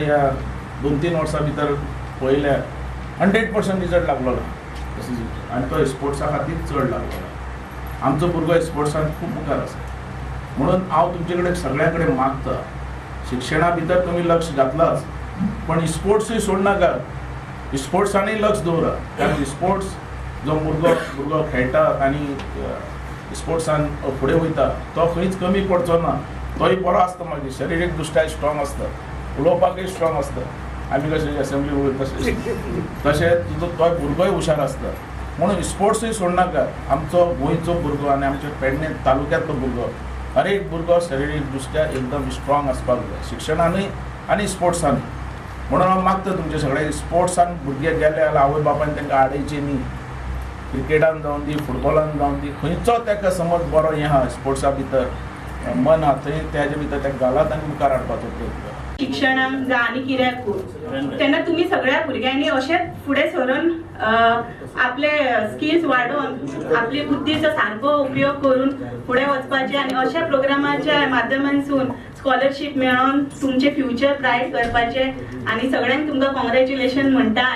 ह्या 2-3 वर्सां भितर पळयल्यार 100% रिजल्ट लागलेलो आनी तो स्पोर्ट्सा खातीर चड लागलेलो. आमचो भुरगो स्पोर्ट्सान खूब मुखार आसा. म्हणून हांव तुमचे कडेन सगळ्यां कडेन मागता, शिक्षणा भितर तुमी लक्ष घातलाच पण स्पोर्ट्सूय सोडनाका, स्पोर्ट्सानूय लक्ष दवरा. कारण स्पोर्ट्स जो भुरगो खेळटा आनी स्पोर्ट्सान फुडें वयता तो खंयच कमी पडचो ना, तोय बरो आसता. मागीर शरिरीक दृश्ट्या स्ट्रॉंग आसता, उलोवपाकय स्ट्रॉंग आसता. आमी कशें एसेंब्ली उलयता तशें तुजो तोय भुरगोय हुशार आसता. म्हणून स्पोर्ट्सूय सोडनाका. आमचो गोंयचो भुरगो आनी आमच्या पेडणे तालुक्यांतलो भुरगो, हर एक भुरगो शरिरीक दृश्ट्या एकदम स्ट्रॉंग आसपाक जाय, शिक्षणानूय आनी स्पोर्ट्सानूय. म्हणून हांव मागता तुमचे सगळे स्पोर्ट्सान भुरगे गेले जाल्यार आवय बापायन तांकां आडयचे न्ही. क्रिकेटान जावन दी, फुटबॉलान जावन दी, खंयचो ताका समज बरो हें आहा स्पोर्ट्सा भितर मन आहा थंय त्याजे भितर ताका घालात आनी मुखार हाडपाचो प्रयत्न करा. शिक्षणाक जावं आनी कित्याकूय तेन्ना तुमी सगळ्या भुरग्यांनी अशेंच फुडें सरून आपले स्किल्स वाडोवन आपली बुद्धीचो सारको उपयोग करून फुडें वचपाचें आनी अशा प्रोग्रामाच्या माध्यमांतसून स्कॉलरशीप मेळोवन तुमचें फ्युचर ब्रायट करपाचें. आनी सगळ्यांक तुमकां कॉंग्रेच्युलेशन म्हणटा.